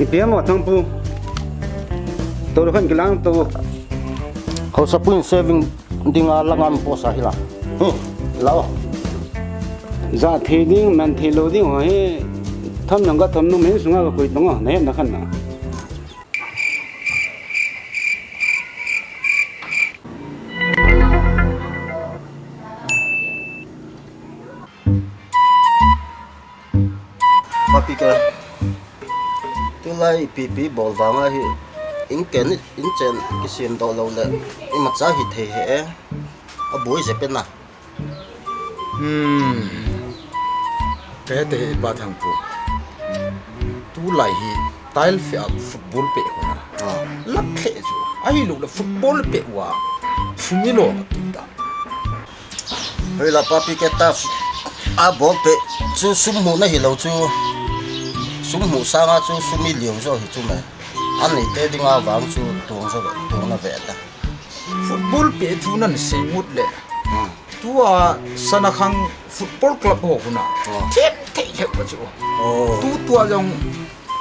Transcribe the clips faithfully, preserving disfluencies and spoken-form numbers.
Ipi amo Thangpu. Tolu khan kilang to. Haosapu in saving dinga langam posa hila. Hmm. Lao. Jathei ding, manthei lou ding ho hi. Tham nang ka tham nung men sunga ka koi tonga, na hem na khan na. Papi ka. Tulai ipi ipi bol vanga hi. In ken, in chen kisem doh lou le. Imacha hi thei he e. Aboi je pen na. Hmm. Ka hete hi Pa Thangpu. Tulai hi tile fe a football pe hona. Ah. Lak khe chu. Ahilou le football pe uva. Sum ilo na pi ta. Hoi la Papi ke ta. A bol pe chu sum mu na hilou chu. Sum mu sanga chu sum iliu jo hi chu me. Anei te dinga vang chu tuang jo ve, tuang na ve ta. Football pe thu nan sei ngut le. Hmm. Tua Sanakhang Football Club ho huna. Oh. Thep thei lheh u chu. Oh. Tu tua jong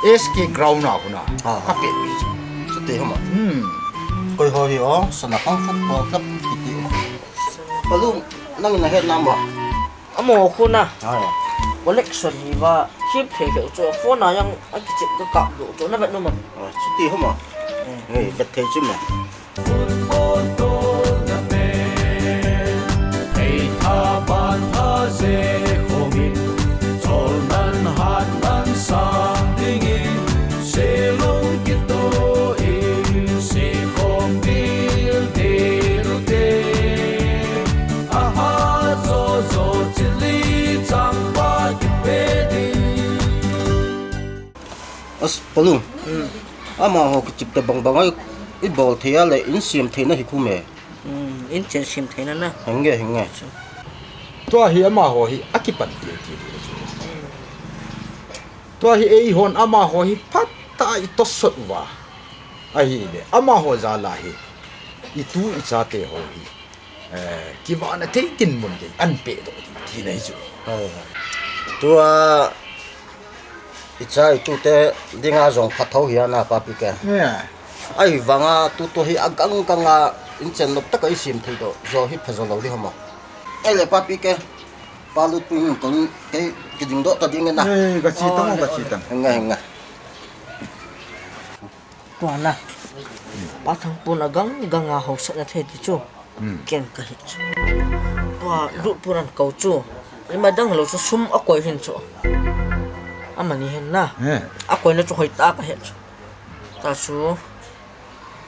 S K Ground a huna. Ah. Ka pe u chu. Chuti homa. Hmm. Koi ho hi o, Sanakhang Football Club kiti. Palung, nang na het nam ba? Amo khuna. Ah, ya. Collection hi ba, thep thei lheh u chu. Phone a jong akichep ka kap doh chu. Na vet nom am? Ah, chuti homa. Eh. Hei, vet thei chu ma. Football tournament, hei tha ban tha se khomin, chol nan hat nan sang dingin, selung kito in, se khom dil dil te, aha zo zo chili chang pa kipe ding. As, Palung. Hmm. Amaho kichep te bang bang a ibol thei a le in sem thei na hi khu me. Hmm, in chen sem thei na na. Henge, henge. Tua hi amaho hi akipan ti ti ti. Tua hi eihon amaho hi phat a i tosot uva. Ahile, amaho jal a hi. I tu i chate ho hi. Eh, kivahna thei dinmun kei an pe doh ti, ti na hi chu. Hai, hai. Tua i cha i tute dinga jong phatthei hi ana Papi ke. Yeah. Ahivanga tutu hi agang kanga in chen lop taka i sem thei doh. Jo hi pha jo lou di hama. Ele Papi ke. Pa Lutpu in kong kei kiding doh ta ding na. Eh, ka chi tang, oh, ka chi tang. Henga, henga. Tua na. Pa Thangpu in agang ganga hausatna thei ti chu. Hmm. Ken ka he chu. Tua Lutpu in an kou chu. Ima dang lou chu sum akoi hin chu. Amani hin na. Eh. Akoina chu hoitah ka he chu. Ta chu.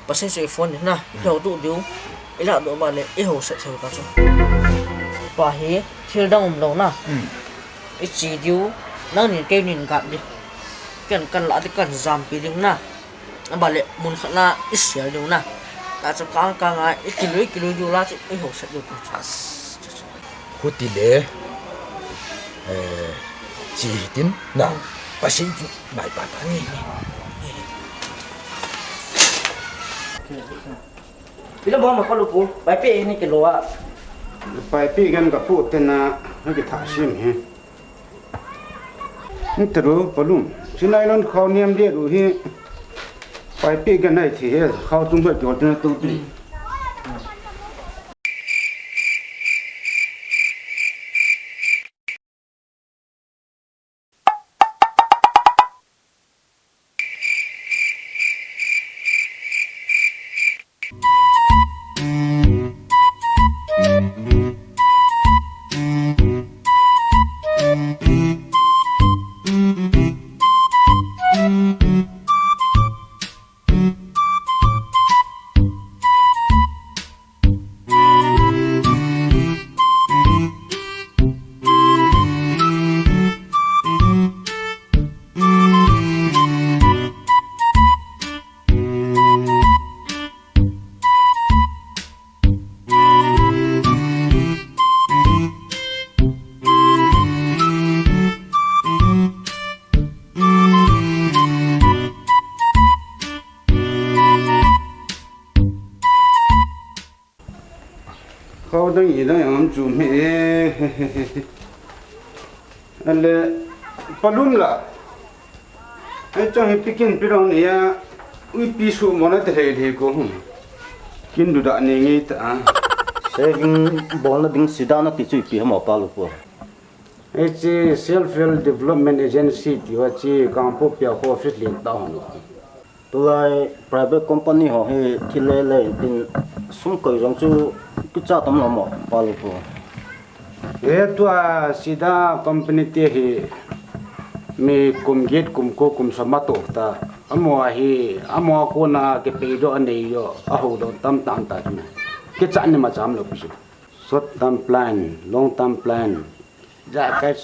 Pasal chu i phone na. Hmm. Hou tu diu. I lah doh ma le i hausat thei ta chu. Tua hi thil dang um lou na. Hmm. I chi diu. Nang nin kei nin gap di. Ken kan lah di kan jampi ding na. Abale mun khat na i sial diu na. Ta chu kang kang a i kilui kilui diu la chu i hausat diu chu. Huti le, eh, chi tin na. Pasal chu nai pa ta ni. Pila bom ma ko lu pu. Pai pe ni ke lo a. Pai pe gan ka pu te na, na ki tha sim he. Ntaru, Palung. Sinai non khao niam dia ru hi. Pai pe gan nai thi he, khao chung ba jol tin tu pi. Idang yang chu mi e. Ale, palum la. Ai chang hi pikin pirong ni ya. Ui pi su mo na te le le ko. Kin du da ne ngi ta. Saving bol na ding sida na ti chu pi ha mo pa lu ko. Hiche Self Help Development Agency ti ho chu Kangpokpi a ko office lin ta ho no. Tulai private company ho hi thil le le in tin sum koi jong chu kicha tam lo mo pa lu ko. He tua sida company te hi mi kum get kum ko kum sa ma to ta. Amo a hi, amo a kona ke pe do a nei do, a ho do tam tam ta chu. Kicha ni ma cham lo pi chu. Short term plan, long term plan. Ja kai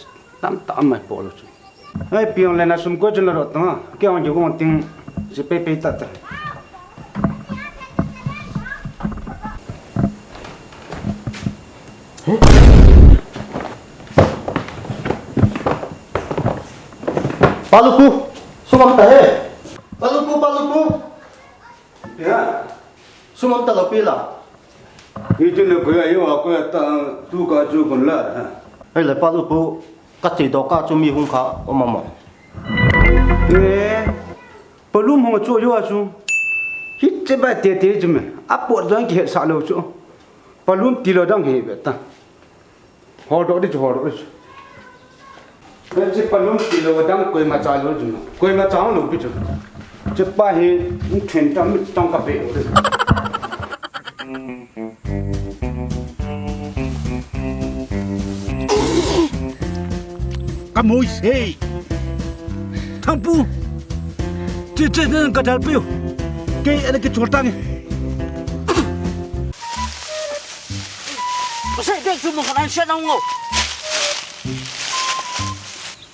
tam tam mai po lo chu. Ai piong le na sum ko chu na ro ta. Ke ong ju ong ting si pe pe ta ta. Paluku, sum am ta he. Paluku, Paluku. Ya. Sum am ta lo pi la. Ni tu ne ko ya yo ko ya ta tu ka chu kon la. Hei le Paluku, ka ti do ka chu mi hung kha o mama. Eh, palum hung chu yo a chu. Hi che ba te te chu me. A po jang ki he sa lo chu. Palum ti lo dang he be ta. Hol doh di chu, hol doh di chu. Hiche palum ti lo dang koima cha lo chu. Koima cha lo pi chu. Hiche pa hi thuen tam tam ka pe lo. Ka moi sei. Thangpu. Che che ne ka dal pe. Ke ana ke chol tang. Pasal bag chu mo kan an sial nang mo.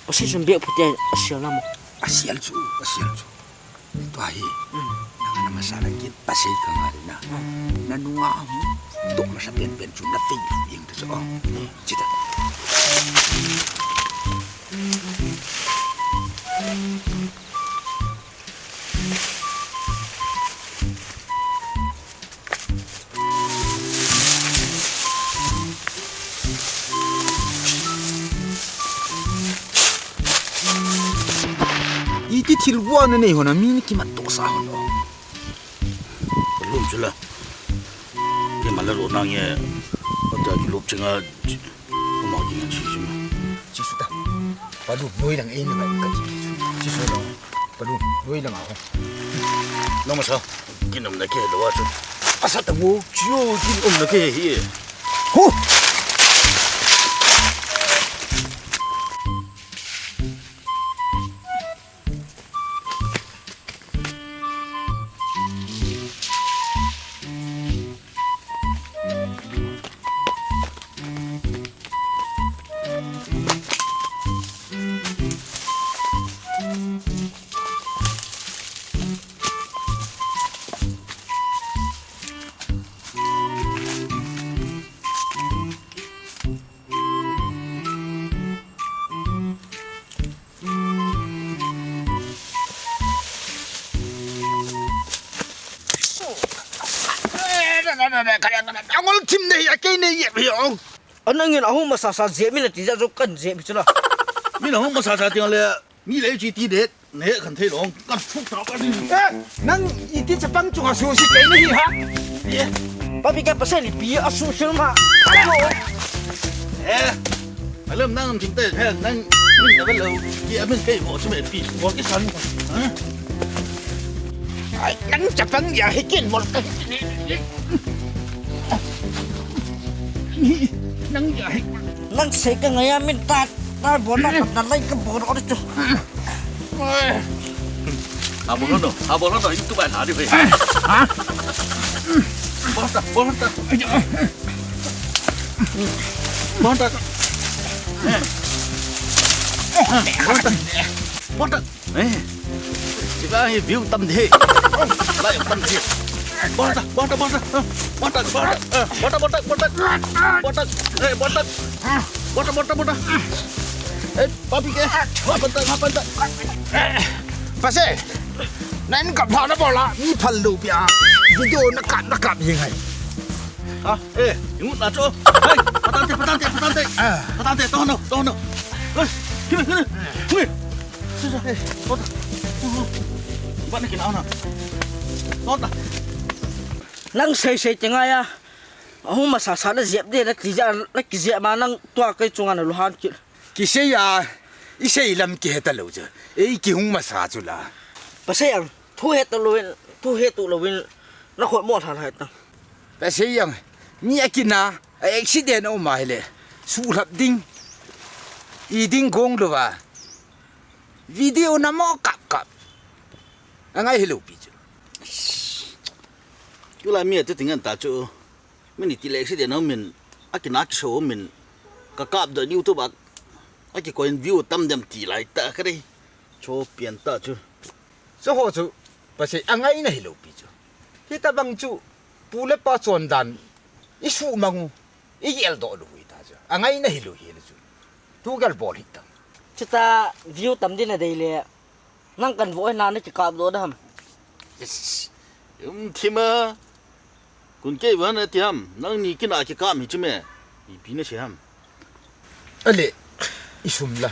Pasal sun bag pute a sial nang mo. A sial chu, a sial chu. Tua hi. Nang ana masa nang kin pasal ka ngai na. Na nunga hu. Tok masa pen pen chu na pe ing ta chu. Chita. Iti thil vua na nei hona mi ni kimat toh sa hon o. Lum chula. Ke mala ro nang ye. Ota ki lop chenga. Amau ding an si si ma. Si su ta. Palu, noi lang e na ngai ka si. Si su ta. Palu, noi lang a ho. Long ma sa. Kin um na ke lo wa chu. Asa ta mo. Chiu kin um na ke hi. Ho. Angol thim nei a kei nei yep hi ong. Anangin ahung masasa jep mi na ti ja jo kan jep hi chula. Min ahung masasa tiang le mi le chi ti det. Ne kan thei long kan thuk ta ka ni. Eh, nang iti chapang chunga su si kei na hi ha. Eh. Papi ka pasal ni pi a su sil ma. Eh. Alam nang thim te he nang min na lo. Ki amin kei mo chu me pi. Mo ki san. Ha? Ai, nang chapang ya he kin mo ka. Nang ya he. Nang sei ka ngai a min ta. Ta bo na ka lai ka bo ro chu. Abo lo no, abo lo no, itu ba na di. Ha? Bo ta, bo ta. Bo ta. Bo ta. Bo ta. Eh. Chiba hi view tam de. Lai tam de. Bo ta, bo ta, bo ta. Bo ta, bo ta. Bo ta, bo ta, bo ta. Bo ta. Eh, bo ta. Bo ta, bo ta, bo ta. Eh, papi ke. Bo ta, bo ta. Pase. Nan kap pha na bola. Ni phal lo pia. Video na kap na kap ye ngai. Ha, eh, ingut na chu. Hei, patante, patante, patante. Ah. Patante, tohon o, tohon o. Hei, kini, kini. Hei. Sisa, eh, tohon o. Ba na kina na. Tohon o. Nang sei sei te ngai a. Ahung masa sa na jep de na ti ja, na kijep ma nang tua kei chunga na luhan kit. Kisei a, isei lam kihe talou chu. Ei kihung masa chu la. Pasei ang, thu he talou in, thu he tu lou in, na khot mo tha tha ta. Pasei ang, mi akina, a accident a um a hile. Suhlap ding, i ding gong lou va. Video na mo kap kap. Angai hilou pi chu. Tulai mi ati tingan ta chu. Min iti le accident a um in, akina kiso a um in, ka kap doh in YouTube a, akikoi in view tam dem ti lai ta ka dei. Cho pian ta chu. Cho ho chu, pasei angai na hilou pi chu. Hitabang chu, pu le pa chondan, i suhmang u, i geldoh lou u hi ta chu. Angai na hilou hi le chu. Tu gel bol hi ta. Chuta view tam din a dei le, nang kan vo na na kikap doh da ham. Yes. Um thima. Kun kei van ati ham, nang ni kina kikap hi chu me. Ipi na sei ham. Ale, i sum la.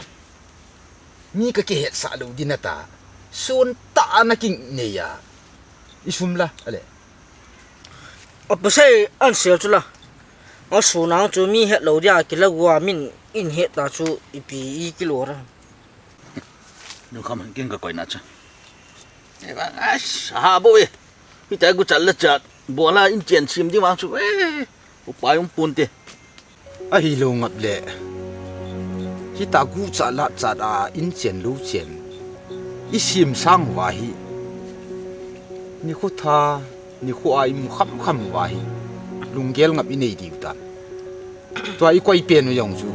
Mi ka kihetsah lou din a ta. Sun ta na king nei a. I sum la, ale. A pasei an sel chu la. A su nang chu mi het lou dia kila gua min in het ta chu ipi i kilo ra. Nung kham han king ka koi na chu. Ei ba, as, ha bo e. Hita gu chat la chat. Bola in chen sim di ma chu. Eh, upai um pun te. Ahilou ngap le. Hita gu chat la chat a in chen lou chen. I sim sang va hi. Ni khu tha, ni khu a i mu kham kham va hi. Lunggel ngap i nei diu tan. Tua i koi pen u jong chu.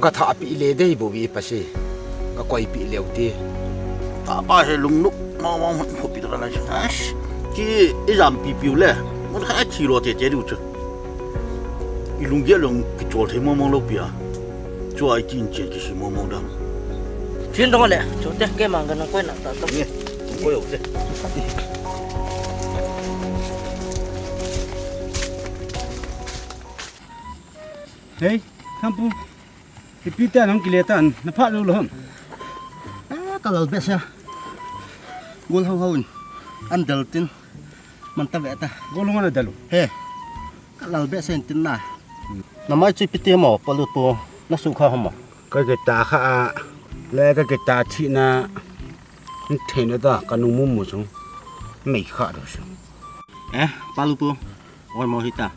Ka tha pi le dei bo vi pasei. Ka koi pi leu te. Ta pa he lungnuk mong mong hon pho pi ta la chu. As. Ki i jam pi pi u le. Mo kha thi lo te te diu chu. I lunggel jong kichol thei mong mong lou pi a. Chu ai kin chen kisi mong mong dam. Chin dong le. Chu te keima ka nang koi na ta ta. Nge. Koi u te. Hei, Thangpu. Ipi tia nang kile tan, na phat lou lou ham. Eh, ka lal behseh a. Golhang ho in. An del tin. Man ta ve ta. Golhang ana del u. He. Ka lal behseh in tin na. Na mai chu ipi ti mo, Palupu. Na sukha ho mo. Ka kei ta kha a. Le ka kei ta thi na. N thei na ta, ka nung mu mu chung. Mei kha do chung. Eh, Palupu. Oi mo hi ta.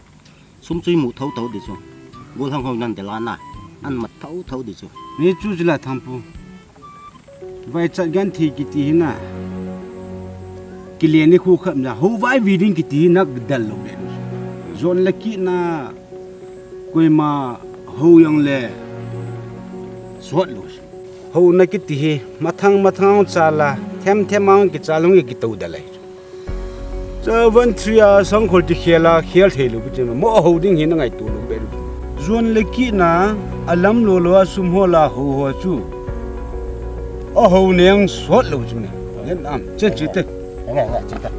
Sum chu i mu tho tho di chu. Golhang ho nan del a na. An mat tho tho di chu. Ni chu chu la Thangpu. Vaichat genthei kiti hi na. Kile ni khu khat na. Ho vai vi ding kiti hi na del lou le. Jon le kit na. Koima ho jong le. Sot lou. Ho na kiti hi. Mathang mathang cha la. Them them ang kicha lou nge kito da lai. Cha van thria sangkhol ti khel a khel thei lou pi chen mo ho ding hi na ngaito lou be. Jon le kit na a lam lou lou a sum ho la ho ho chu. A ho neng sot lou chu ne. Len am chen chi te. Ngai ngai chi ta.